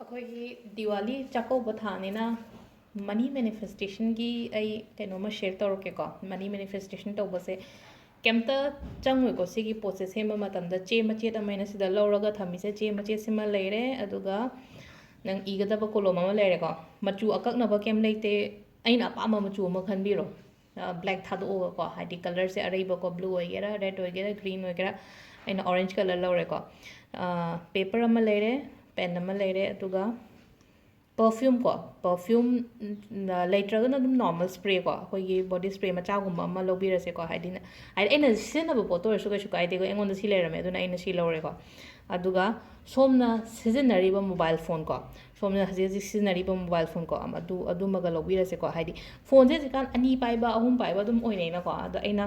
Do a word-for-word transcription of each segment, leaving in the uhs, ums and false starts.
ꯑꯩꯈꯣꯏꯒꯤ ꯗꯤꯋꯥꯂꯤ ꯆꯥꯛꯀꯧꯕ ꯊꯥꯅꯤꯅ ꯃꯅꯤ ꯃꯦꯅꯤꯐꯦꯁꯇꯦꯁꯟꯒꯤ ꯑꯩ ꯀꯩꯅꯣꯝꯃ ꯁꯦꯌꯔ ꯇꯧꯔꯛꯀꯦꯀꯣ꯫ ꯃꯅꯤ ꯃꯦꯅꯤꯐꯦꯁꯇꯦꯁꯟ ꯇꯧꯕꯁꯦ ꯀꯩꯝꯇ ꯆꯪꯉꯣꯏꯀꯣ꯫ ꯁꯤꯒꯤ ꯄꯣꯠꯁꯦ ꯁꯦꯝꯕ ꯃꯇꯝꯗ ꯆꯦ ꯃꯆꯦꯠ ꯑꯃ ꯑꯩꯅ ꯁꯤꯗ ꯂꯧꯔꯒ ꯊꯝꯃꯤꯁꯦ, ꯆꯦ ꯃꯆꯦꯠꯁꯤꯃ ꯂꯩꯔꯦ, ꯑꯗꯨꯒ ꯅꯪ ꯏꯒꯗꯕ ꯀꯣꯂꯣꯝ ꯑꯃ ꯂꯩꯔꯦꯀꯣ꯫ ꯃꯆꯨ ꯑꯀꯛꯅꯕ ꯀꯩꯝ ꯂꯩꯇꯦ, ꯑꯩꯅ ꯑꯄꯥꯝꯕ ꯃꯆꯨ ꯑꯃ ꯈꯟꯕꯤꯔꯣ꯫ ꯕ꯭ꯂꯦꯛ ꯊꯥꯗꯣꯛꯑꯒꯀꯣ, ꯍꯥꯏꯗꯤ ꯀꯂꯔꯁꯦ ꯑꯔꯩꯕꯀꯣ, ꯕ꯭ꯂꯨ ꯑꯣꯏꯒꯦꯔꯥ, ꯔꯦꯗ ꯑꯣꯏꯒꯦꯔꯥ, ꯒ꯭ꯔꯤꯟ ꯑꯣꯏꯒꯦꯔꯥ꯫ ꯑꯩꯅ ꯑꯣꯔꯦꯟꯖ ꯀꯂꯔ ꯂꯧꯔꯦꯀꯣ꯫ ꯄꯦꯄꯔ ꯑꯃ ꯂꯩꯔꯦ, ꯄꯦꯟ ꯑꯃ ꯂꯩꯔꯦ, ꯑꯗꯨꯒ ꯄꯔꯐ꯭ꯌꯨꯝ ꯀꯣ, ꯄꯔꯐ꯭ꯌꯨꯝ ꯂꯩꯇ꯭ꯔꯒꯅ ꯑꯗꯨꯝ ꯅꯣꯔꯃꯦꯜ ꯁ꯭ꯄ꯭ꯔꯦ ꯀꯣ, ꯑꯩꯈꯣꯏꯒꯤ ꯕꯣꯗꯤ ꯁ꯭ꯄ꯭ꯔꯦ ꯃꯆꯥꯒꯨꯝꯕ ꯑꯃ ꯂꯧꯕꯤꯔꯁꯦꯀꯣ꯫ ꯍꯥꯏꯗꯤ ꯍꯥꯏꯗꯤ ꯑꯩꯅ ꯁꯤꯖꯤꯟꯅꯕ ꯄꯣꯠꯇ ꯑꯣꯏꯔꯁꯨ ꯀꯩꯁꯨ ꯀꯥꯏꯗꯦꯀꯣ, ꯑꯩꯉꯣꯟꯗ ꯁꯤ ꯂꯩꯔꯝꯃꯦ, ꯑꯗꯨꯅ ꯑꯩꯅ ꯁꯤ ꯂꯧꯔꯦꯀꯣ꯫ ꯑꯗꯨꯒ ꯁꯣꯝꯅ ꯁꯤꯖꯤꯟꯅꯔꯤꯕ ꯃꯣꯕꯥꯏꯜ ꯐꯣꯟ ꯀꯣ, ꯁꯣꯝꯅ ꯍꯧꯖꯤꯛ ꯍꯧꯖꯤꯛ ꯁꯤꯖꯤꯟꯅꯔꯤꯕ ꯃꯣꯕꯥꯏꯜ ꯐꯣꯟ ꯀꯣ, ꯑꯗꯨ ꯑꯗꯨꯃꯒ ꯂꯧꯕꯤꯔꯁꯦꯀꯣ꯫ ꯍꯥꯏꯗꯤ ꯐꯣꯟꯁꯦ ꯍꯧꯖꯤꯛꯀꯥꯟ ꯑꯅꯤ ꯄꯥꯏꯕ, ꯑꯍꯨꯝ ꯄꯥꯏꯕ ꯑꯗꯨꯝ ꯑꯣꯏꯅꯩꯅꯀꯣ꯫ ꯑꯗꯣ ꯑꯩꯅ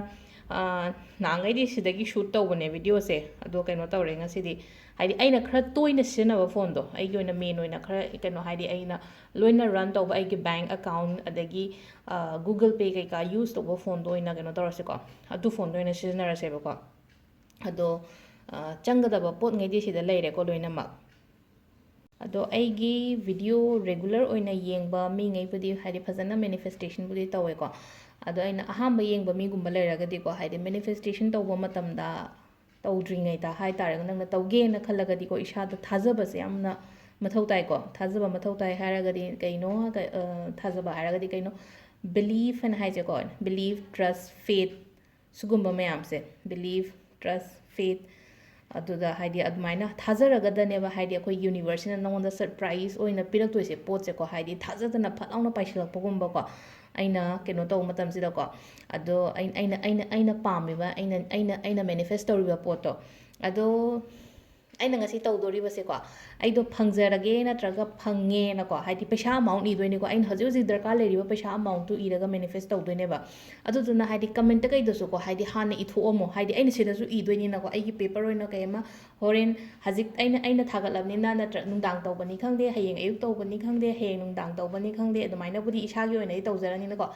ꯅꯍꯥꯟꯈꯩꯗꯤ ꯁꯤꯗꯒꯤ ꯁꯨꯠ ꯇꯧꯕꯅꯦ ꯚꯤꯗꯤꯑꯣꯁꯦ, ꯑꯗꯣ ꯀꯩꯅꯣ ꯇꯧꯔꯦ ꯉꯁꯤꯗꯤ꯫ ꯍꯥꯏꯗꯤ ꯑꯩꯅ ꯈꯔ ꯇꯣꯏꯅ ꯁꯤꯖꯤꯟꯅꯕ ꯐꯣꯟꯗꯣ, ꯑꯩꯒꯤ ꯑꯣꯏꯅ ꯃꯦꯟ ꯑꯣꯏꯅ ꯈꯔ ꯀꯩꯅꯣ, ꯍꯥꯏꯗꯤ ꯑꯩꯅ ꯂꯣꯏꯅ ꯔꯟ ꯇꯧꯕ ꯑꯩꯒꯤ ꯕꯦꯡꯛ ꯑꯦꯀꯥꯎꯟ, ꯑꯗꯒꯤ ꯒꯨꯒꯜ ꯄꯦ ꯀꯩꯀꯥ ꯌꯨꯁ ꯇꯧꯕ ꯐꯣꯟꯗꯣ ꯑꯣꯏꯅ ꯀꯩꯅꯣ ꯇꯧꯔꯁꯦꯀꯣ, ꯑꯗꯨ ꯐꯣꯟꯗꯣ ꯑꯣꯏꯅ ꯁꯤꯖꯤꯟꯅꯔꯁꯦꯕꯀꯣ꯫ ꯑꯗꯣ ꯆꯪꯒꯗꯕ ꯄꯣꯠꯉꯩꯗꯤ ꯁꯤꯗ ꯂꯩꯔꯦꯀꯣ ꯂꯣꯏꯅꯃꯛ꯫ ꯑꯗꯣ ꯑꯩꯒꯤ ꯚꯤꯗꯤꯑꯣ ꯔꯦꯒꯨꯂꯔ ꯑꯣꯏꯅ ꯌꯦꯡꯕ ꯃꯤꯉꯩꯕꯨꯗꯤ ꯍꯥꯏꯗꯤ ꯐꯖꯅ ꯃꯦꯅꯤꯐꯦꯁꯇꯦꯁꯟꯕꯨꯗꯤ ꯇꯧꯋꯦꯀꯣ꯫ ꯑꯗꯣ ꯑꯩꯅ ꯑꯍꯥꯟꯕ ꯌꯦꯡꯕ ꯃꯤꯒꯨꯝꯕ ꯂꯩꯔꯒꯗꯤꯀꯣ, ꯍꯥꯏꯗꯤ ꯃꯦꯅꯤꯐꯦꯁꯇꯦꯁꯟ ꯇꯧꯕ ꯃꯇꯝꯗ, ꯇꯧꯗ꯭ꯔꯤꯉꯩꯗ ꯍꯥꯏ ꯇꯥꯔꯦ, ꯅꯪꯅ ꯇꯧꯒꯦꯅ ꯈꯜꯂꯒꯗꯤꯀꯣ, ꯏꯁꯥꯗ ꯊꯥꯖꯕꯁꯦ ꯌꯥꯝꯅ ꯃꯊꯧ ꯇꯥꯏꯀꯣ꯫ ꯊꯥꯖꯕ ꯃꯊꯧ ꯇꯥꯏ ꯍꯥꯏꯔꯒꯗꯤ ꯀꯩꯅꯣ, ꯊꯥꯖꯕ ꯍꯥꯏꯔꯒꯗꯤ ꯀꯩꯅꯣ, ꯕꯤꯂꯤꯐ ꯍꯥꯏꯅ ꯍꯥꯏꯁꯦꯀꯣ, ꯕꯤꯂꯤꯐ, ꯇ꯭ꯔꯁ, ꯐꯦꯠ, ꯁꯤꯒꯨꯝꯕ ꯃꯌꯥꯝꯁꯦ, ꯕꯤꯂꯤꯐ, ꯇ꯭ꯔꯁ, ꯐꯦꯠ, ꯑꯗꯨꯗ ꯍꯥꯏꯗꯤ ꯑꯗꯨꯃꯥꯏꯅ ꯊꯥꯖꯔꯒꯗꯅꯦꯕ, ꯍꯥꯏꯗꯤ ꯑꯩꯈꯣꯏ ꯌꯨꯅꯤꯚꯔꯁꯁꯤꯅ ꯅꯉꯣꯟꯗ ꯁꯔꯄ꯭ꯔꯥꯏꯖ ꯑꯣꯏꯅ ꯄꯤꯔꯛꯇꯣꯏꯁꯦ ꯄꯣꯠꯁꯦꯀꯣ꯫ ꯍꯥꯏꯗꯤ ꯊꯥꯖꯗꯅ ꯐꯠ ꯂꯥꯎꯅ ꯄꯥꯏꯁꯤꯜꯂꯛꯄꯒꯨꯝꯕꯀꯣ꯫ ꯑꯩꯅ ꯀꯩꯅꯣ ꯇꯧꯕ ꯃꯇꯝꯁꯤꯗꯀꯣ, ꯑꯗꯣ ꯑꯩꯅ ꯑꯩꯅ ꯑꯩꯅ ꯑꯩꯅ ꯄꯥꯝꯃꯤꯕ, ꯑꯩꯅ ꯑꯩꯅ ꯑꯩꯅ ꯃꯦꯅꯤꯐꯦꯁ ꯇꯧꯔꯤꯕ ꯄꯣꯠꯇꯣ, ꯑꯗꯣ ꯑꯩꯅ ꯉꯁꯤ ꯇꯧꯗꯣꯔꯤꯕꯁꯦꯀꯣ, ꯑꯩꯗꯣ ꯐꯪꯖꯔꯒꯦ ꯅꯠꯇ꯭ꯔꯒ ꯐꯪꯉꯦꯅꯀꯣ, ꯍꯥꯏꯗꯤ ꯄꯩꯁꯥ ꯑꯃꯥꯎꯟ ꯏꯗꯣꯏꯅꯤꯀꯣ꯫ ꯑꯩꯅ ꯍꯧꯖꯤꯛ ꯍꯧꯖꯤꯛ ꯗꯔꯀꯥꯔ ꯂꯩꯔꯤꯕ ꯄꯩꯁꯥ ꯑꯃꯥꯎꯟꯇꯨ ꯏꯔꯒ ꯃꯦꯅꯤꯐꯦꯁ ꯇꯧꯗꯣꯏꯅꯦꯕ꯫ ꯑꯗꯨꯗꯨꯅ ꯍꯥꯏꯗꯤ ꯀꯃꯦꯟꯇ ꯀꯩꯗꯁꯨꯀꯣ, ꯍꯥꯏꯗꯤ ꯍꯥꯟꯅ ꯏꯊꯣꯛꯑꯝꯃꯣ꯫ ꯍꯥꯏꯗꯤ ꯑꯩꯅ ꯁꯤꯗꯁꯨ ꯏꯗꯣꯏꯅꯤꯅꯀꯣ, ꯑꯩꯒꯤ ꯄꯦꯄꯔ ꯑꯣꯏꯅ ꯀꯩ ꯑꯃ ꯍꯣꯔꯦꯟ ꯍꯧꯖꯤꯛ ꯑꯩꯅ ꯑꯩꯅ ꯊꯥꯒꯠꯂꯕꯅꯤꯅ, ꯅꯠꯇ꯭ꯔ ꯅꯨꯡꯗꯥꯡ ꯇꯧꯕꯅꯤ ꯈꯪꯗꯦ, ꯍꯌꯦꯡ ꯑꯌꯨꯛ ꯇꯧꯕꯅꯤ ꯈꯪꯗꯦ, ꯍꯌꯦꯡ ꯅꯨꯡꯗꯥꯡ ꯇꯧꯕꯅꯤ ꯈꯪꯗꯦ, ꯑꯗꯨꯃꯥꯏꯅꯕꯨꯗꯤ ꯏꯁꯥꯒꯤ ꯑꯣꯏꯅꯗꯤ ꯇꯧꯖꯔꯅꯤꯅꯀꯣ꯫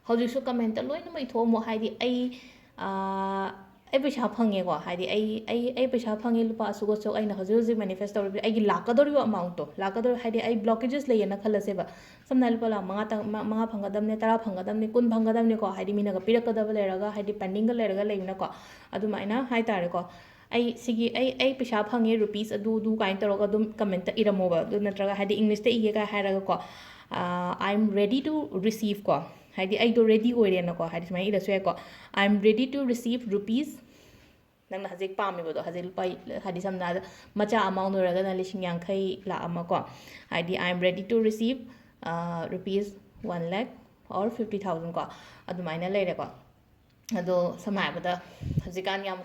ꯍꯧꯖꯤꯛꯁꯨ ꯀꯃꯦꯟꯇ ꯂꯣꯏꯅꯃꯛ ꯏꯊꯣꯛꯑꯝꯃꯣ꯫ ꯍꯥꯏꯗꯤ ꯑꯩ, ꯑꯥ, ꯑꯩ ꯄꯩꯁꯥ ꯐꯪꯉꯦꯀꯣ, ꯍꯥꯏꯗꯤ ꯑꯩ ꯑꯩ ꯑꯩ ꯄꯩꯁꯥ ꯐꯪꯉꯦ ꯂꯨꯄꯥ ꯑꯁꯨꯛ ꯑꯁꯨꯛ, ꯑꯩꯅ ꯍꯧꯖꯤꯛ ꯍꯧꯖꯤꯛ ꯃꯦꯅꯤꯐꯦꯁ ꯇꯧꯔꯤꯕ ꯑꯩꯒꯤ ꯂꯥꯛꯀꯗꯧꯔꯤꯕ ꯑꯦꯃꯥꯎꯟꯠꯇꯣ, ꯂꯥꯛꯀꯗꯧꯔꯤ ꯍꯥꯏꯗꯤ ꯑꯩ ꯕ꯭ꯂꯣꯀꯦꯖꯦꯁ ꯂꯩꯌꯦꯅ ꯈꯜꯂꯁꯦꯕ꯫ ꯁꯝꯅ ꯍꯥꯏ ꯂꯨꯄꯥ ꯂꯥꯛ ꯃꯉꯥ ꯇꯪ ꯃꯉꯥ ꯐꯪꯒꯗꯕꯅꯦ, ꯇꯔꯥ ꯐꯪꯒꯗꯕꯅꯦ, ꯀꯨꯟ ꯐꯪꯒꯗꯕꯅꯦꯀꯣ, ꯍꯥꯏꯗꯤ ꯃꯤꯅꯒ ꯄꯤꯔꯛꯀꯗꯕ ꯂꯩꯔꯒ, ꯍꯥꯏꯗꯤ ꯄꯦꯟꯗꯤꯡꯒ ꯂꯩꯔꯒ ꯂꯩꯕꯅꯀꯣ꯫ ꯑꯗꯨꯃꯥꯏꯅ ꯍꯥꯏꯇꯥꯔꯦꯀꯣ꯫ ꯑꯩ ꯁꯤꯒꯤ ꯑꯩ ꯑꯩ ꯄꯩꯁꯥ ꯐꯪꯉꯦ ꯔꯨꯄꯤꯁ ꯑꯗꯨ ꯑꯗꯨ ꯀꯥꯏꯅ ꯇꯧꯔꯒ ꯑꯗꯨꯝ ꯀꯃꯦꯟꯠꯇ ꯏꯔꯝꯃꯣꯕ꯫ ꯑꯗꯨ ꯅꯠꯇ꯭ꯔꯒ ꯍꯥꯏꯗꯤ ꯏꯪꯂꯤꯁꯇ ꯏꯒꯦ ꯀꯥꯏ ꯍꯥꯏꯔꯒꯀꯣ, "I am ready to receive" ꯀꯣ, ꯍꯥꯏꯗꯤ ꯑꯩꯗꯣ ꯔꯦꯗꯤ ꯑꯣꯏꯔꯦꯅꯀꯣ, ꯍꯥꯏꯗꯤ ꯁꯨꯃꯥꯏꯅ ꯏꯔꯁꯨ ꯌꯥꯏꯀꯣ꯫ "I am ready to receive rupees", ꯅꯪꯅ ꯍꯧꯖꯤꯛ ꯄꯥꯝꯃꯤꯕꯗꯣ, ꯍꯧꯖꯤꯛ ꯂꯨꯄꯥ, ꯍꯥꯏꯗꯤ ꯁꯝꯅ ꯍꯥꯏꯔꯕꯗ ꯃꯆꯥ ꯑꯃꯥꯎꯟꯠ ꯑꯣꯏꯔꯒꯅ ꯂꯤꯁꯤꯡ ꯌꯥꯡꯈꯩ ꯂꯥꯛ ꯑꯃ ꯀꯣ, ꯍꯥꯏꯗꯤ "I am ready to receive rupees one lakh or fifty thousand" ꯀꯣ, ꯑꯗꯨꯃꯥꯏꯅ ꯂꯩꯔꯦꯀꯣ꯫ ꯑꯗꯣ ꯁꯝꯅ ꯍꯥꯏꯔꯕꯗ ꯍꯧꯖꯤꯛꯀꯥꯟ ꯌꯥꯝ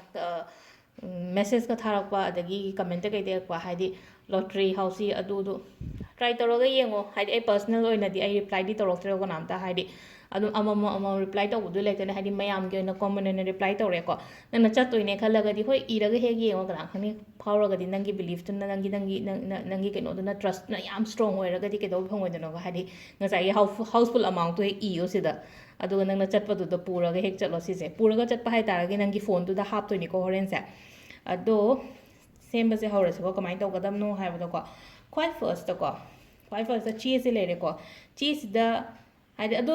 ꯃꯦꯁꯦꯖꯀ ꯊꯥꯔꯛꯄ, ꯑꯗꯒꯤ ꯀꯃꯦꯟꯠꯇ ꯀꯩꯗ ꯏꯔꯛꯄ, ꯍꯥꯏꯗꯤ ꯂꯣꯇ꯭ꯔꯤ ꯍꯥꯎꯁꯤ ꯑꯗꯨꯗꯨ ꯇ꯭ꯔꯥꯏ ꯇꯧꯔꯒ ꯌꯦꯡꯉꯣ꯫ ꯍꯥꯏꯗꯤ ꯑꯩ ꯄꯔꯁꯅꯦꯜ ꯑꯣꯏꯅꯗꯤ ꯑꯩ ꯔꯤꯄ꯭ꯂꯥꯏꯗꯤ ꯇꯧꯔꯛꯇ꯭ꯔꯦꯕ ꯀꯅꯥꯝꯇ, ꯍꯥꯏꯗꯤ ꯑꯗꯨꯝ ꯑꯃꯃꯝ ꯑꯃꯃꯝ ꯔꯤꯄ꯭ꯂꯥꯏ ꯇꯧꯕꯗꯨ ꯂꯩꯇꯅ, ꯍꯥꯏꯗꯤ ꯃꯌꯥꯝꯒꯤ ꯑꯣꯏꯅ ꯀꯣꯃꯟ ꯑꯣꯏꯅ ꯔꯤꯄ꯭ꯂꯥꯏ ꯇꯧꯔꯦꯀꯣ꯫ ꯅꯪꯅ ꯆꯠꯇꯣꯏꯅꯦ ꯈꯜꯂꯒꯗꯤ ꯍꯣꯏ ꯏꯔꯒ ꯍꯦꯛ ꯌꯦꯡꯉꯣ, ꯀꯅꯥ ꯈꯪꯅꯤ ꯐꯥꯎꯔꯒꯗꯤ ꯅꯪꯒꯤ ꯕꯤꯂꯤꯐꯇꯨꯅ, ꯅꯪꯒꯤ ꯅꯪꯒꯤ ꯅꯪ- ꯅꯪ- ꯅꯪꯒꯤ ꯀꯩꯅꯣꯗꯨꯅ, ꯇ꯭ꯔꯁꯇꯨꯅ ꯌꯥꯝ ꯁ꯭ꯇꯔꯣꯡ ꯑꯣꯏꯔꯒꯗꯤ ꯀꯩꯗꯧꯕ ꯐꯪꯉꯣꯏꯗꯣꯏꯅꯣꯕ? ꯍꯥꯏꯗꯤ ꯉꯁꯥꯏꯒꯤ ꯍꯥꯎꯁ ꯍꯥꯎꯁꯐꯨꯜ ꯑꯦꯃꯥꯎꯟꯠꯇꯣ ꯍꯦꯛ ꯏꯌꯣ ꯁꯤꯗ, ꯑꯗꯨꯒ ꯅꯪꯅ ꯆꯠꯄꯗꯨꯗ ꯄꯨꯔꯒ ꯍꯦꯛ ꯆꯠꯂꯣ꯫ ꯁꯤꯁꯦ ꯄꯨꯔꯒ ꯆꯠꯄ ꯍꯥꯏꯇꯥꯔꯒꯗꯤ ꯅꯪꯒꯤ ꯐꯣꯟꯗꯨꯗ ꯍꯥꯞꯇꯣꯏꯅꯤꯀꯣ ꯍꯣꯔꯦꯟꯁꯦ꯫ ꯑꯗꯣ ꯁꯦꯝꯕꯁꯦ ꯍꯧꯔꯁꯤꯀꯣ꯫ ꯀꯃꯥꯏꯅ ꯇꯧꯒꯗꯕꯅꯣ ꯍꯥꯏꯕꯗꯀꯣ, ꯈ꯭ꯋꯥꯏ ꯐꯥꯔꯁꯇꯀꯣ, ꯈ꯭ꯋꯥꯏ ꯐꯥꯔꯁꯇ ꯆꯦꯁꯦ ꯂꯩꯔꯦꯀꯣ꯫ ꯆꯦꯁꯤꯗ ꯍꯥꯏꯗꯤ, ꯑꯗꯣ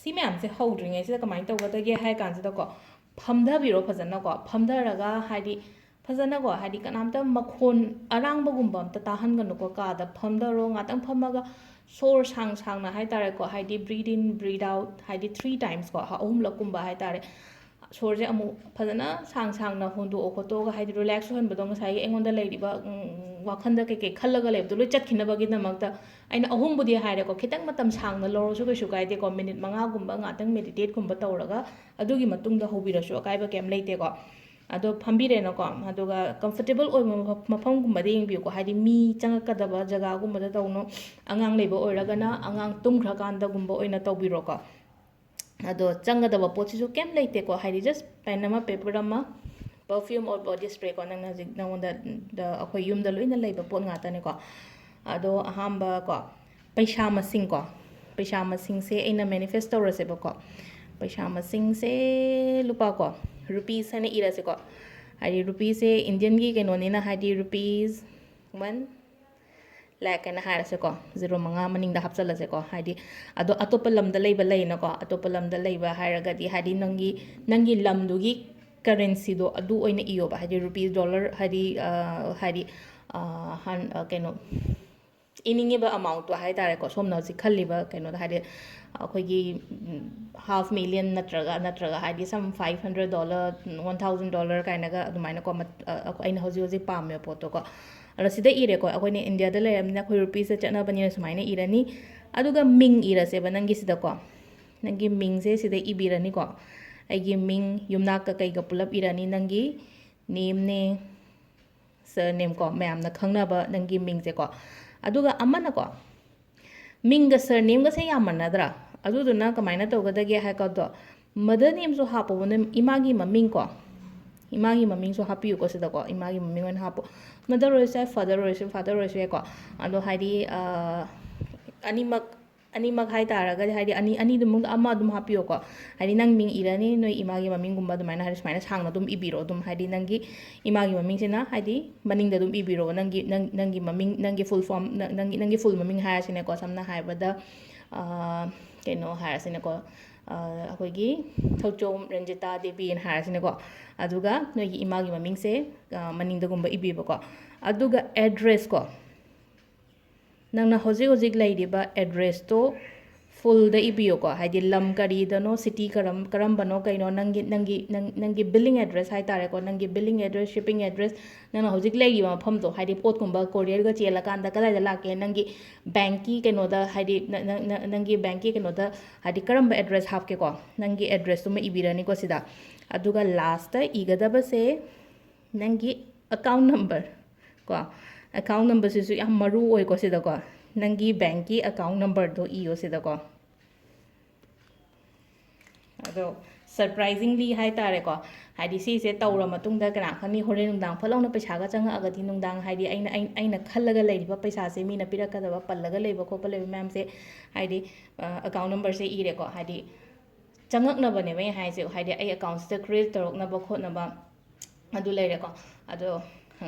ꯁꯤ ꯃꯌꯥꯝꯁꯦ ꯍꯧꯗ꯭ꯔꯤꯉꯩꯁꯤꯗ ꯀꯃꯥꯏꯅ ꯇꯧꯒꯗꯒꯦ ꯍꯥꯏ ꯀꯥꯟꯁꯤꯗꯀꯣ, ꯐꯝꯊꯕꯤꯔꯣ ꯐꯖꯅꯀꯣ꯫ ꯐꯝꯊꯔꯒ ꯍꯥꯏꯗꯤ ꯐꯖꯅꯀꯣ, ꯍꯥꯏꯗꯤ ꯀꯅꯥꯝꯇ ꯃꯈꯣꯟ ꯑꯔꯥꯡꯕꯒꯨꯝꯕ ꯑꯝꯇ ꯇꯥꯍꯟꯒꯅꯨꯀꯣ꯫ ꯀꯥꯗ ꯐꯝꯊꯔꯣ, ꯉꯥꯛꯇꯪ ꯐꯝꯃꯒ ꯁꯣꯔ ꯁꯥꯡ ꯁꯥꯡꯅ ꯍꯥꯏꯇꯥꯔꯦꯀꯣ, ꯍꯥꯏꯗꯤ breathe in, breathe out, ꯍꯥꯏꯗꯤ three times ꯀꯣ, ꯑꯍꯨꯝꯂꯛꯀꯨꯝꯕ ꯍꯥꯏꯇꯥꯔꯦ꯫ ꯁꯣꯔꯁꯦ ꯑꯃꯨꯛ ꯐꯖꯅ ꯁꯥꯡ ꯁꯥꯡꯅ ꯍꯣꯟꯗꯣꯛꯑꯣ ꯈꯣꯠꯇꯣꯛꯑꯒ, ꯍꯥꯏꯗꯤ ꯔꯤꯂꯦꯛꯁ ꯑꯣꯏꯍꯟꯕꯗꯣ, ꯉꯁꯥꯏꯒꯤ ꯑꯩꯉꯣꯟꯗ ꯂꯩꯔꯤꯕ, ꯎꯝ, ꯋꯥꯈꯟꯗ ꯀꯩꯀꯩ ꯈꯜꯂꯒ ꯂꯩꯕꯗꯣ ꯂꯣꯏ ꯆꯠꯈꯤꯅꯕꯒꯤꯗꯃꯛꯇ꯫ ꯑꯩꯅ ꯑꯍꯨꯝꯕꯨꯗꯤ ꯍꯥꯏꯔꯦꯀꯣ, ꯈꯤꯇꯪ ꯃꯇꯝ ꯁꯥꯡꯅ ꯂꯧꯔꯁꯨ ꯀꯩꯁꯨ ꯀꯥꯏꯗꯦꯀꯣ, ꯃꯤꯅꯤꯠ ꯃꯉꯥꯒꯨꯝꯕ ꯉꯥꯛꯇꯪ ꯃꯦꯗꯤꯇꯦꯠꯀꯨꯝꯕ ꯇꯧꯔꯒ ꯑꯗꯨꯒꯤ ꯃꯇꯨꯡꯗ ꯍꯧꯕꯤꯔꯁꯨ ꯑꯀꯥꯏꯕ ꯀꯩꯝ ꯂꯩꯇꯦꯀꯣ꯫ ꯑꯗꯣ ꯐꯝꯕꯤꯔꯦꯅꯀꯣ, ꯑꯗꯨꯒ ꯀꯝꯐꯣꯔꯇꯦꯕꯜ ꯑꯣꯏꯕ ꯃꯐ-, ꯃꯐꯝꯒꯨꯝꯕꯗ ꯌꯦꯡꯕꯤꯌꯨꯀꯣ, ꯍꯥꯏꯗꯤ ꯃꯤ ꯆꯪꯉꯛꯀꯗꯕ ꯖꯒꯥꯒꯨꯝꯕꯗ ꯇꯧꯅꯨ꯫ ꯑꯉꯥꯡ ꯂꯩꯕ ꯑꯣꯏꯔꯒꯅ ꯑꯉꯥꯡ ꯇꯨꯝꯈ꯭ꯔꯀꯥꯟꯗꯒꯨꯝꯕ ꯑꯣꯏꯅ ꯇꯧꯕꯤꯔꯣꯀꯣ꯫ ꯑꯗꯣ ꯆꯪꯒꯗꯕ ꯄꯣꯠꯁꯤꯁꯨ ꯀꯩꯝ ꯂꯩꯇꯦꯀꯣ, ꯍꯥꯏꯗꯤ just pen ꯑꯃ, paper ꯑꯃ, perfume or body spray ꯀꯣ, ꯅꯪꯅ ꯍꯧꯖꯤꯛ ꯅꯉꯣꯟꯗ, ꯗ, ꯑꯩꯈꯣꯏ ꯌꯨꯝꯗ ꯂꯣꯏꯅ ꯂꯩꯕ ꯄꯣꯠ ꯉꯥꯛꯇꯅꯦꯀꯣ꯫ ꯑꯗꯣ ꯑꯍꯥꯟꯕ ꯀꯣ, ꯄꯩꯁꯥ ꯃꯁꯤꯡ ꯀꯣ, ꯄꯩꯁꯥ ꯃꯁꯤꯡꯁꯦ ꯑꯩꯅ ꯃꯦꯅꯤꯐꯦꯁ ꯇꯧꯔꯁꯦꯕꯀꯣ꯫ ꯄꯩꯁꯥ ꯃꯁꯤꯡꯁꯦ ꯂꯨꯄꯥ ꯀꯣ, ꯔꯨꯄꯤꯁ ꯍꯥꯏꯅ ꯏꯔꯁꯦꯀꯣ꯫ ꯍꯥꯏꯗꯤ ꯔꯨꯄꯤꯁꯁꯦ ꯏꯟꯗꯤꯌꯟꯒꯤ ꯀꯩꯅꯣꯅꯤꯅ, ꯍꯥꯏꯗꯤ ꯔꯨꯄꯤꯁ ꯋꯥꯟ ꯂꯥꯛ ꯍꯥꯏꯅ ꯍꯥꯏꯔꯁꯦꯀꯣ, ꯖꯤꯔꯣ ꯃꯉꯥ ꯃꯅꯤꯡꯗ ꯍꯥꯞꯆꯜꯂꯁꯦꯀꯣ꯫ ꯍꯥꯏꯗꯤ ꯑꯗꯣ ꯑꯇꯣꯞꯄ ꯂꯝꯗ ꯂꯩꯕ ꯂꯩꯅꯀꯣ, ꯑꯇꯣꯞꯄ ꯂꯝꯗ ꯂꯩꯕ ꯍꯥꯏꯔꯒꯗꯤ ꯍꯥꯏꯗꯤ ꯅꯪꯒꯤ, ꯅꯪꯒꯤ ꯂꯝꯗꯨꯒꯤ ꯀꯔꯦꯟꯁꯤꯗꯣ ꯑꯗꯨ ꯑꯣꯏꯅ ꯏꯌꯣꯕ, ꯍꯥꯏꯗꯤ ꯔꯨꯄꯤꯁ ꯗꯣꯂꯔ, ꯍꯥꯏꯗꯤ, ꯑ, ꯍꯥꯏꯗꯤ, ꯑ, ꯍꯥꯟ-, ꯑ, ꯀꯩꯅꯣ, ꯏꯅꯤꯡꯉꯤꯕ ꯑꯦꯃꯥꯎꯟꯠꯇꯣ ꯍꯥꯏ ꯇꯥꯔꯦꯀꯣ, ꯁꯣꯝꯅ ꯍꯧꯖꯤꯛ ꯈꯜꯂꯤꯕ ꯀꯩꯅꯣꯗ, ꯍꯥꯏꯗꯤ ꯑꯩꯈꯣꯏꯒꯤ, ꯎꯝ, ꯍꯥꯐ ꯃꯤꯂꯤꯌꯟ ꯅꯠꯇ꯭ꯔꯒ, ꯅꯠꯇ꯭ꯔꯒ ꯍꯥꯏꯗꯤ some five hundred dollar, one thousand dollar ꯀꯥꯏꯅꯒ ꯑꯗꯨꯃꯥꯏꯅꯀꯣ, ꯃꯠ-, ꯑ, ꯑꯩꯅ ꯍꯧꯖꯤꯛ ꯍꯧꯖꯤꯛ ꯄꯥꯝꯃꯤꯕ ꯄꯣꯠꯇꯣꯀꯣ꯫ ꯑꯗꯣ ꯁꯤꯗ ꯏꯔꯦꯀꯣ, ꯑꯩꯈꯣꯏꯅ ꯏꯟꯗꯤꯌꯥꯗ ꯂꯩꯔꯕꯅꯤꯅ ꯑꯩꯈꯣꯏ ꯔꯨꯄꯤꯁꯇ ꯆꯠꯅꯕꯅꯤꯅ ꯁꯨꯃꯥꯏꯅ ꯏꯔꯅꯤ꯫ ꯑꯗꯨꯒ ꯃꯤꯡ ꯏꯔꯁꯦꯕ ꯅꯪꯒꯤꯁꯤꯗꯀꯣ, ꯅꯪꯒꯤ ꯃꯤꯡꯁꯦ ꯁꯤꯗ ꯏꯕꯤꯔꯅꯤꯀꯣ꯫ ꯑꯩꯒꯤ ꯃꯤꯡ ꯌꯨꯝꯅꯥꯛꯀ ꯀꯩꯒ ꯄꯨꯂꯞ ꯏꯔꯅꯤ, ꯅꯪꯒꯤ ꯅꯦꯝꯅꯦ, ꯁꯔꯅꯦꯝ ꯀꯣ, ꯃꯌꯥꯝꯅ ꯈꯪꯅꯕ ꯅꯪꯒꯤ ꯃꯤꯡꯁꯦꯀꯣ꯫ ꯑꯗꯨꯒ ꯑꯃꯅꯀꯣ, ꯃꯤꯡꯒ ꯁꯔꯅꯦꯝꯒꯁꯦ ꯌꯥꯝ ꯃꯥꯟꯅꯗ꯭ꯔꯥ? ꯑꯗꯨꯗꯨꯅ ꯀꯃꯥꯏꯅ ꯇꯧꯒꯗꯒꯦ ꯍꯥꯏ ꯀꯥꯟꯗꯣ, ꯃꯗꯔ ꯅꯦꯝꯁꯨ ꯍꯥꯞꯄꯣꯕ, ꯅꯪ ꯏꯃꯥꯒꯤ ꯃꯃꯤꯡ ꯀꯣ, ꯏꯃꯥꯒꯤ ꯃꯃꯤꯡꯁꯨ ꯍꯥꯞꯄꯤꯌꯨꯀꯣ ꯁꯤꯗꯀꯣ, ꯏꯃꯥꯒꯤ ꯃꯃꯤꯡ ꯑꯣꯏꯅ ꯍꯥꯞꯄꯣ꯫ ꯃꯗꯔ ꯑꯣꯏꯔꯁꯨ ꯌꯥꯏ, ꯐꯥꯗꯔ ꯑꯣꯏꯔꯁꯨ, ꯐꯥꯗꯔ ꯑꯣꯏꯔꯁꯨ ꯌꯥꯏꯀꯣ꯫ ꯑꯗꯣ ꯍꯥꯏꯗꯤ, ꯑ, ꯑꯅꯤꯃꯛ, ꯑꯅꯤꯃꯛ ꯍꯥꯏ ꯇꯥꯔꯒꯗꯤ, ꯍꯥꯏꯗꯤ ꯑꯅꯤ, ꯑꯅꯤꯗꯨꯃꯛ ꯑꯃ ꯑꯗꯨꯝ ꯍꯥꯞꯄꯤꯌꯣꯀꯣ꯫ ꯍꯥꯏꯗꯤ ꯅꯪ ꯃꯤꯡ ꯏꯔꯅꯤ, ꯅꯣꯏ ꯏꯃꯥꯒꯤ ꯃꯃꯤꯡꯒꯨꯝꯕ ꯑꯗꯨꯃꯥꯏꯅ, ꯍꯥꯏꯗꯤ ꯁꯨꯃꯥꯏꯅ ꯁꯥꯡꯅ ꯑꯗꯨꯝ ꯏꯕꯤꯔꯣ꯫ ꯑꯗꯨꯝ ꯍꯥꯏꯗꯤ ꯅꯪꯒꯤ ꯏꯃꯥꯒꯤ ꯃꯃꯤꯡꯁꯤꯅ ꯍꯥꯏꯗꯤ ꯃꯅꯤꯡꯗ ꯑꯗꯨꯝ ꯏꯕꯤꯔꯣ, ꯅꯪꯒꯤ, ꯅꯪ, ꯅꯪꯒꯤ ꯃꯃꯤꯡ, ꯅꯪꯒꯤ ꯐꯨꯜ ꯐꯣꯝ, ꯅꯪ-, ꯅꯪꯒꯤ, ꯅꯪꯒꯤ ꯐꯨꯜ ꯃꯃꯤꯡ ꯍꯥꯏꯔꯁꯤꯅꯦꯀꯣ꯫ ꯁꯝꯅ ꯍꯥꯏꯔꯕꯗ, ꯑ, ꯀꯩꯅꯣ ꯍꯥꯏꯔꯁꯤꯅꯦꯀꯣ, ꯑ, ꯑꯩꯈꯣꯏꯒꯤ ꯊꯧꯆꯣꯝ ꯔꯟꯖꯤꯇꯥ ꯗꯦꯕꯤꯅ ꯍꯥꯏꯔꯁꯤꯅꯦꯀꯣ꯫ ꯑꯗꯨꯒ ꯅꯣꯏꯒꯤ ꯏꯃꯥꯒꯤ ꯃꯃꯤꯡꯁꯦ, ꯑ, ꯃꯅꯤꯡꯗꯒꯨꯝꯕ ꯏꯕꯤꯕꯀꯣ꯫ ꯑꯗꯨꯒ ꯑꯦꯗ꯭ꯔꯦꯁꯀꯣ, ꯅꯪꯅ ꯍꯧꯖꯤꯛ ꯍꯧꯖꯤꯛ ꯂꯩꯔꯤꯕ ꯑꯦꯗ꯭ꯔꯦꯁꯇꯣ ꯐꯨꯜꯗ ꯏꯕꯤꯌꯣꯀꯣ꯫ ꯍꯥꯏꯗꯤ ꯂꯝ ꯀꯔꯤꯗꯅꯣ, ꯁꯤꯇꯤ ꯀꯔꯝ-, ꯀꯔꯝꯕꯅꯣ, ꯀꯩꯅꯣ, ꯅꯪꯒꯤ, ꯅꯪꯒꯤ, ꯅꯪ-, ꯅꯪꯒꯤ ꯕꯤꯂꯤꯡ ꯑꯦꯗ꯭ꯔꯦꯁ ꯍꯥꯏ ꯇꯥꯔꯦꯀꯣ, ꯅꯪꯒꯤ ꯕꯤꯂꯤꯡ ꯑꯦꯗ꯭ꯔꯦꯁ, ꯁꯤꯞꯄꯤꯡ ꯑꯦꯗ꯭ꯔꯦꯁ, ꯅꯪꯅ ꯍꯧꯖꯤꯛ ꯂꯩꯔꯤꯕ ꯃꯐꯝꯗꯣ, ꯍꯥꯏꯗꯤ ꯄꯣꯠꯀꯨꯝꯕ ꯀꯣꯔꯤꯌꯔꯒ ꯆꯦꯜꯂꯀꯥꯟꯗ ꯀꯗꯥꯏꯗ ꯂꯥꯛꯀꯦ, ꯅꯪꯒꯤ ꯕꯦꯡꯀꯤ ꯀꯩꯅꯣꯗ, ꯍꯥꯏꯗꯤ ꯅ-, ꯅ-, ꯅ-, ꯅꯪꯒꯤ ꯕꯦꯡꯀꯤ ꯀꯩꯅꯣꯗ, ꯍꯥꯏꯗꯤ ꯀꯔꯝꯕ ꯑꯦꯗ꯭ꯔꯦꯁ ꯍꯥꯞꯀꯦꯀꯣ, ꯅꯪꯒꯤ ꯑꯦꯗ꯭ꯔꯦꯁꯇꯨꯃ ꯏꯕꯤꯔꯅꯤꯀꯣ ꯁꯤꯗ꯫ ꯑꯗꯨꯒ ꯂꯥꯁꯇ ꯏꯒꯗꯕꯁꯦ ꯅꯪꯒꯤ ꯑꯦꯀꯥꯎꯟ ꯅꯝꯕꯔ ꯀꯣ, ꯑꯦꯀꯥꯎꯟ ꯅꯝꯕꯔꯁꯤꯁꯨ ꯌꯥꯝ ꯃꯔꯨ ꯑꯣꯏꯀꯣ ꯁꯤꯗꯀꯣ꯫ ꯅꯪꯒꯤ ꯕꯦꯡꯀꯤ ꯑꯦꯀꯥꯎꯟ ꯅꯝꯕꯔꯗꯣ ꯏꯌꯣ ꯁꯤꯗꯀꯣ꯫ ꯑꯗꯣ ꯁꯔꯄ꯭ꯔꯥꯏꯖꯤꯡꯂꯤ ꯍꯥꯏ ꯇꯥꯔꯦꯀꯣ, ꯍꯥꯏꯗꯤ ꯁꯤꯁꯦ ꯇꯧꯔ ꯃꯇꯨꯡꯗ ꯀꯅꯥ ꯈꯪꯅꯤ, ꯍꯣꯔꯦꯟ ꯅꯨꯡꯗꯥꯡ ꯐꯠ ꯂꯥꯎꯅ ꯄꯩꯁꯥꯒ ꯆꯪꯉꯛꯑꯒꯗꯤ, ꯅꯨꯡꯗꯥꯡ ꯍꯥꯏꯗꯤ ꯑꯩꯅ, ꯑꯩꯅ, ꯑꯩꯅ ꯈꯜꯂꯒ ꯂꯩꯔꯤꯕ ꯄꯩꯁꯥꯁꯦ ꯃꯤꯅ ꯄꯤꯔꯛꯀꯗꯕ ꯄꯜꯂꯒ ꯂꯩꯕ ꯈꯣꯠꯄ ꯂꯩꯕ ꯃꯌꯥꯝꯁꯦ, ꯍꯥꯏꯗꯤ, ꯑ, ꯑꯦꯀꯥꯎꯟ ꯅꯝꯕꯔꯁꯦ ꯏꯔꯦꯀꯣ, ꯍꯥꯏꯗꯤ ꯆꯪꯉꯛꯅꯕꯅꯦꯕ ꯑꯩ ꯍꯥꯏꯁꯦ, ꯍꯥꯏꯗꯤ ꯑꯩ ꯑꯦꯀꯥꯎꯟꯁꯤꯗ ꯀ꯭ꯔꯤꯌꯦꯠ ꯇꯧꯔꯛꯅꯕ ꯈꯣꯠꯅꯕ ꯑꯗꯨ ꯂꯩꯔꯦꯀꯣ꯫ ꯑꯗꯣ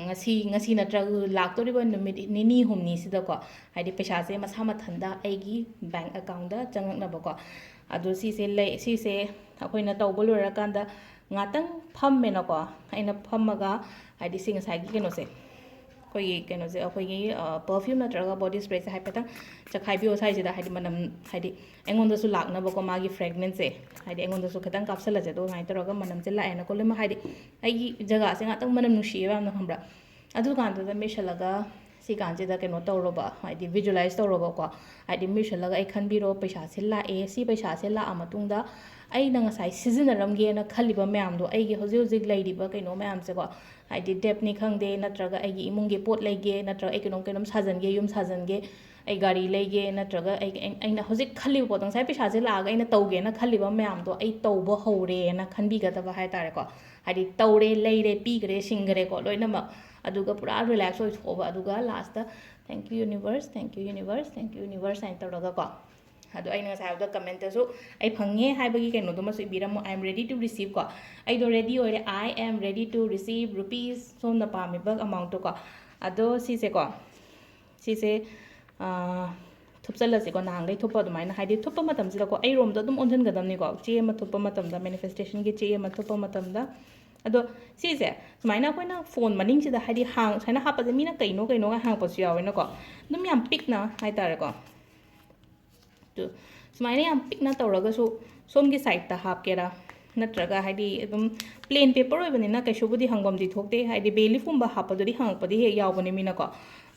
ꯉꯁꯤ, ꯉꯁꯤ ꯅꯠꯇ꯭ꯔꯒ ꯂꯥꯛꯇꯧꯔꯤꯕ ꯅꯨꯃꯤꯠ ꯅꯤꯅꯤ ꯍꯨꯝꯅꯤꯁꯤꯗꯀꯣ, ꯍꯥꯏꯗꯤ ꯄꯩꯁꯥꯁꯦ ꯃꯁꯥ ꯃꯊꯟꯇ ꯑꯩꯒꯤ ꯕꯦꯡꯛ ꯑꯦꯀꯥꯎꯟꯗ ꯆꯪꯉꯛꯅꯕꯀꯣ꯫ ꯑꯗꯣ ꯁꯤꯁꯦ ꯂꯩ, ꯁꯤꯁꯦ ꯑꯩꯈꯣꯏꯅ ꯇꯧꯕ ꯂꯣꯏꯔꯀꯥꯟꯗ ꯉꯥꯛꯇꯪ ꯐꯝꯃꯦꯅꯀꯣ꯫ ꯑꯩꯅ ꯐꯝꯃꯒ, ꯍꯥꯏꯗꯤ ꯁꯤ ꯉꯁꯥꯏꯒꯤ ꯀꯩꯅꯣꯁꯦ, ꯑꯩꯈꯣꯏꯒꯤ ꯀꯩꯅꯣꯁꯦ, ꯑꯩꯈꯣꯏꯒꯤ ꯄꯔꯐ꯭ꯌꯨꯝ ꯅꯠꯇ꯭ꯔꯒ ꯕꯣꯗꯤ ꯁ꯭ꯄ꯭ꯔꯦꯁꯦ ꯍꯥꯏꯐꯦꯠꯇꯪ ꯆꯈꯥꯏꯕꯤꯌꯣ ꯁ꯭ꯋꯥꯏꯁꯤꯗ, ꯍꯥꯏꯗꯤ ꯃꯅꯝ, ꯍꯥꯏꯗꯤ ꯑꯩꯉꯣꯟꯗꯁꯨ ꯂꯥꯛꯅꯕꯀꯣ, ꯃꯥꯒꯤ ꯐ꯭ꯔꯦꯒ꯭ꯔꯦꯟꯁꯁꯦ ꯍꯥꯏꯗꯤ ꯑꯩꯉꯣꯟꯗꯁꯨ ꯈꯤꯇꯪ ꯀꯥꯞꯁꯜꯂꯁꯦ꯫ ꯑꯗꯣ ꯑꯗꯨꯃꯥꯏꯅ ꯇꯧꯔꯒ ꯃꯅꯝꯁꯦ ꯂꯥꯛꯑꯦꯅꯀꯣ, ꯂꯣꯏꯅꯃꯛ ꯍꯥꯏꯗꯤ ꯑꯩꯒꯤ ꯖꯒꯥꯁꯦ ꯉꯥꯛꯇꯪ ꯃꯅꯝ ꯅꯨꯡꯁꯤꯑꯦꯕ ꯌꯥꯝꯅ, ꯈꯪꯕ꯭ꯔꯥ? ꯑꯗꯨꯀꯥꯟꯗꯨꯗ ꯃꯦꯠꯁꯜꯂꯒ ꯁꯤ ꯀꯥꯟꯁꯤꯗ ꯀꯩꯅꯣ ꯇꯧꯔꯣꯕ, ꯍꯥꯏꯗꯤ ꯚꯤꯖꯨꯑꯦꯂꯥꯏꯁ ꯇꯧꯔꯣꯕꯀꯣ꯫ ꯍꯥꯏꯗꯤ ꯃꯦꯠꯁꯜꯂꯒ ꯑꯩ ꯈꯟꯕꯤꯔꯣ, ꯄꯩꯁꯥꯁꯦ ꯂꯥꯛꯑꯦ, ꯁꯤ ꯄꯩꯁꯥꯁꯦ ꯂꯥꯛꯑ ꯃꯇꯨꯡꯗ ꯑꯩꯅ ꯉꯁꯥꯏ ꯁꯤꯖꯤꯟꯅꯔꯝꯒꯦꯅ ꯈꯜꯂꯤꯕ ꯃꯌꯥꯝꯗꯣ, ꯑꯩꯒꯤ ꯍꯧꯖꯤꯛ ꯍꯧꯖꯤꯛ ꯂꯩꯔꯤꯕ ꯀꯩꯅꯣ ꯃꯌꯥꯝꯁꯦꯀꯣ, ꯍꯥꯏꯗꯤ ꯗꯦꯞꯅꯤ ꯈꯪꯗꯦ, ꯅꯠꯇ꯭ꯔꯒ ꯑꯩꯒꯤ ꯏꯃꯨꯡꯒꯤ ꯄꯣꯠ ꯂꯩꯒꯦ, ꯅꯠꯇ꯭ꯔꯒ ꯑꯩ ꯀꯩꯅꯣꯝ ꯀꯩꯅꯣꯝ ꯁꯥꯖꯟꯒꯦ, ꯌꯨꯝ ꯁꯥꯖꯟꯒꯦ, ꯑꯩ ꯒꯥꯔꯤ ꯂꯩꯒꯦ, ꯅꯠꯇ꯭ꯔꯒ ꯑꯩ, ꯑꯩ, ꯑꯩꯅ ꯍꯧꯖꯤꯛ ꯈꯜꯂꯤꯕ ꯄꯣꯠꯇꯣ, ꯉꯁꯥꯏ ꯄꯩꯁꯥꯁꯦ ꯂꯥꯛꯑꯒ ꯑꯩꯅ ꯇꯧꯒꯦꯅ ꯈꯜꯂꯤꯕ ꯃꯌꯥꯝꯗꯣ ꯑꯩ ꯇꯧꯕ ꯍꯧꯔꯦꯅ ꯈꯟꯕꯤꯒꯗꯕ ꯍꯥꯏ ꯇꯥꯔꯦꯀꯣ꯫ ꯍꯥꯏꯗꯤ ꯇꯧꯔꯦ, ꯂꯩꯔꯦ, ꯄꯤꯈ꯭ꯔꯦ, ꯁꯤꯡꯈ꯭ꯔꯦꯀꯣ ꯂꯣꯏꯅꯃꯛ꯫ ꯑꯗꯨꯒ ꯄꯨꯔꯥ ꯔꯤꯂꯦꯛꯁ ꯑꯣꯏꯊꯣꯛꯑꯣꯕ꯫ ꯑꯗꯨꯒ last "Thank you universe, thank you universe, thank you universe" ꯍꯥꯏꯅ ꯇꯧꯔꯒꯀꯣ꯫ ꯑꯗꯣ ꯑꯩꯅ ꯉꯁꯥꯏ ꯍꯥꯏꯕꯗ ꯀꯃꯦꯟꯇꯁꯨ ꯑꯩ ꯐꯪꯉꯦ ꯍꯥꯏꯕꯒꯤ ꯀꯩꯅꯣꯗꯨꯃꯁꯨ ꯏꯕꯤꯔꯝꯃꯣ꯫ "I am ready to receive" ꯀꯣ꯫ ꯑꯩꯗꯣ ꯔꯦꯗꯤ ꯑꯣꯏꯔꯦ, "I am ready to receive rupees", ꯁꯣꯝꯅ ꯄꯥꯝꯃꯤꯕ ꯑꯦꯃꯥꯎꯟꯠꯇꯣ ꯀꯣ꯫ ꯑꯗꯣ ꯁꯤꯁꯦꯀꯣ, ꯁꯤꯁꯦ, ꯑꯥ, ꯊꯨꯞꯆꯜꯂꯁꯤꯀꯣ, ꯅꯍꯥꯟꯈꯩ ꯊꯨꯞꯄ ꯑꯗꯨꯃꯥꯏꯅ꯫ ꯍꯥꯏꯗꯤ ꯊꯨꯞꯄ ꯃꯇꯝꯁꯤꯗꯀꯣ, ꯑꯩꯔꯣꯝꯗ ꯑꯗꯨꯝ ꯑꯣꯟꯁꯤꯟꯒꯗꯕꯅꯤꯀꯣ, ꯆꯦ ꯑꯃ ꯊꯨꯞꯄ ꯃꯇꯝꯗ, ꯃꯦꯅꯤꯐꯦꯁꯇꯦꯁꯟꯒꯤ ꯆꯦ ꯑꯃ ꯊꯨꯞꯄ ꯃꯇꯝꯗ꯫ ꯑꯗꯣ ꯁꯤꯁꯦ ꯁꯨꯃꯥꯏꯅ ꯑꯩꯈꯣꯏꯅ ꯐꯣꯟ ꯃꯅꯤꯡꯁꯤꯗ, ꯍꯥꯏꯗꯤ ꯍꯥꯡ-, ꯁꯨꯃꯥꯏꯅ ꯍꯥꯞꯄꯁꯦ, ꯃꯤꯅ "ꯀꯩꯅꯣ, ꯀꯩꯅꯣꯒ" ꯍꯪꯉꯛꯄꯁꯨ ꯌꯥꯎꯋꯦꯅꯀꯣ꯫ ꯑꯗꯨꯝ ꯌꯥꯝ ꯄꯤꯛꯅ ꯍꯥꯏꯇꯥꯔꯦꯀꯣ꯫ ꯑꯗꯨ ꯁꯨꯃꯥꯏꯅ ꯌꯥꯝ ꯄꯤꯛꯅ ꯇꯧꯔꯒꯁꯨ, ꯁꯣꯝꯒꯤ ꯁꯥꯏꯠꯇ ꯍꯥꯞꯀꯦꯔꯥ, ꯅꯠꯇ꯭ꯔꯒ, ꯍꯥꯏꯗꯤ, ꯑꯗꯨꯝ ꯄ꯭ꯂꯦꯟ ꯄꯦꯄꯔ ꯑꯣꯏꯕꯅꯤꯅ ꯀꯩꯁꯨꯕꯨꯗꯤ ꯍꯪꯐꯝꯗꯤ ꯊꯣꯛꯇꯦ, ꯍꯥꯏꯗꯤ ꯕꯦ ꯂꯤꯐꯀꯨꯝꯕ ꯍꯥꯞꯄꯗꯨꯗꯤ ꯍꯪꯉꯛꯄꯗꯤ ꯍꯦꯛ ꯌꯥꯎꯕꯅꯦ ꯃꯤꯅꯀꯣ꯫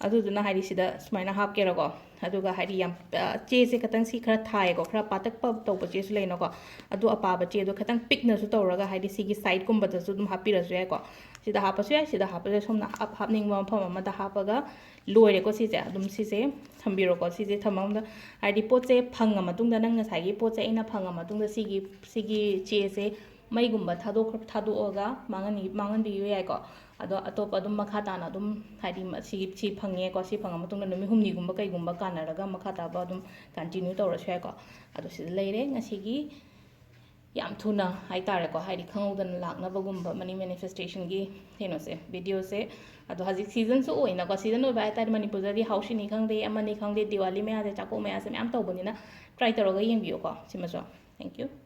ꯑꯗꯨꯗꯨꯅ, ꯍꯥꯏꯗꯤ, ꯁꯤꯗ ꯁꯨꯃꯥꯏꯅ ꯍꯥꯞꯀꯦꯔꯥꯀꯣ꯫ ꯑꯗꯨꯒ, ꯍꯥꯏꯗꯤ, ꯌꯥꯝ, ꯑ, ꯆꯦꯁꯦ ꯈꯤꯇꯪ ꯁꯤ ꯈꯔ ꯊꯥꯏꯌꯦꯀꯣ, ꯈꯔ ꯄꯥꯇꯛꯄ ꯇꯧꯕ ꯆꯦꯁꯨ ꯂꯩꯅꯀꯣ꯫ ꯑꯗꯨ ꯑꯄꯥꯕ ꯆꯦꯗꯣ ꯈꯤꯇꯪ ꯄꯤꯛꯅꯁꯨ ꯇꯧꯔꯒ, ꯍꯥꯏꯗꯤ, ꯁꯤꯒꯤ ꯁꯥꯏꯠꯀꯨꯝꯕꯗꯁꯨ ꯑꯗꯨꯝ ꯍꯥꯞꯄꯤꯔꯁꯨ ꯌꯥꯏꯀꯣ꯫ ꯁꯤꯗ ꯍꯥꯞꯄꯁꯨ ꯌꯥꯏ, ꯁꯤꯗ ꯍꯥꯞꯄꯁꯨ ꯌꯥꯏ, ꯁꯣꯝꯅ ꯍꯥꯞ-, ꯍꯥꯞꯅꯤꯡꯕ ꯃꯐꯝ ꯑꯃꯗ ꯍꯥꯞꯄꯒ ꯂꯣꯏꯔꯦꯀꯣ꯫ ꯁꯤꯁꯦ ꯑꯗꯨꯝ, ꯁꯤꯁꯦ ꯊꯝꯕꯤꯔꯣꯀꯣ꯫ ꯁꯤꯁꯦ ꯊꯝꯃ ꯃꯇꯨꯡꯗ, ꯍꯥꯏꯗꯤ, ꯄꯣꯠꯁꯦ ꯐꯪꯉ ꯃꯇꯨꯡꯗ, ꯅꯪ ꯉꯁꯥꯏꯒꯤ ꯄꯣꯠꯁꯦ ꯑꯩꯅ ꯐꯪꯉ ꯃꯇꯨꯡꯗ, ꯁꯤꯒꯤ, ꯁꯤꯒꯤ ꯆꯦꯁꯦ ꯃꯩꯒꯨꯝꯕ ꯊꯥꯗꯣꯛꯈ꯭ꯔ-, ꯊꯥꯗꯣꯛꯑꯒ ꯃꯥꯡꯍꯟ-, ꯃꯥꯡꯍꯟꯕꯤꯕ ꯌꯥꯏꯀꯣ꯫ ꯑꯗꯣ ꯑꯇꯣꯞꯄ ꯑꯗꯨꯝ ꯃꯈꯥ ꯇꯥꯅ ꯑꯗꯨꯝ, ꯍꯥꯏꯗꯤ, ꯃ-, ꯁꯤ, ꯁꯤ ꯐꯪꯉꯦꯀꯣ, ꯁꯤ ꯐꯪꯉ ꯃꯇꯨꯡꯗ ꯅꯨꯃꯤꯠ ꯍꯨꯝꯅꯤꯒꯨꯝꯕ ꯀꯩꯒꯨꯝꯕ ꯀꯥꯟꯅꯔꯒ ꯃꯈꯥ ꯇꯥꯕ ꯑꯗꯨꯝ ꯀꯟꯇꯤꯅ꯭ꯌꯨ ꯇꯧꯔꯁꯨ ꯌꯥꯏꯀꯣ꯫ ꯑꯗꯣ ꯁꯤꯗ ꯂꯩꯔꯦ ꯉꯁꯤꯒꯤ ꯌꯥꯝ ꯊꯨꯅ ꯍꯥꯏꯇꯥꯔꯦꯀꯣ, ꯍꯥꯏꯗꯤ ꯈꯪꯍꯧꯗꯅ ꯂꯥꯛꯅꯕꯒꯨꯝꯕ money manifestationꯒꯤ ꯀꯩꯅꯣꯁꯦ, videoꯁꯦ꯫ ꯑꯗꯣ ꯍꯧꯖꯤꯛ seasonꯁꯨ ꯑꯣꯏꯅꯀꯣ, season ꯑꯣꯏꯕ ꯍꯥꯏꯇꯥꯔꯗꯤ ꯃꯅꯤꯄꯨꯔꯗꯗꯤ ꯍꯥꯎꯁꯤꯅꯤ ꯈꯪꯗꯦ, ꯑꯃꯅꯤ ꯈꯪꯗꯦ, ꯗꯤꯋꯥꯂꯤ ꯃꯌꯥꯁꯦ, ꯆꯥꯛꯀꯧꯕ ꯃꯌꯥꯁꯦ ꯃꯌꯥꯝ ꯇꯧꯕꯅꯤꯅ try ꯇꯧꯔꯒ ꯌꯦꯡꯕꯤꯌꯨꯀꯣ ꯁꯤꯃꯁꯨ꯫ Thank you꯫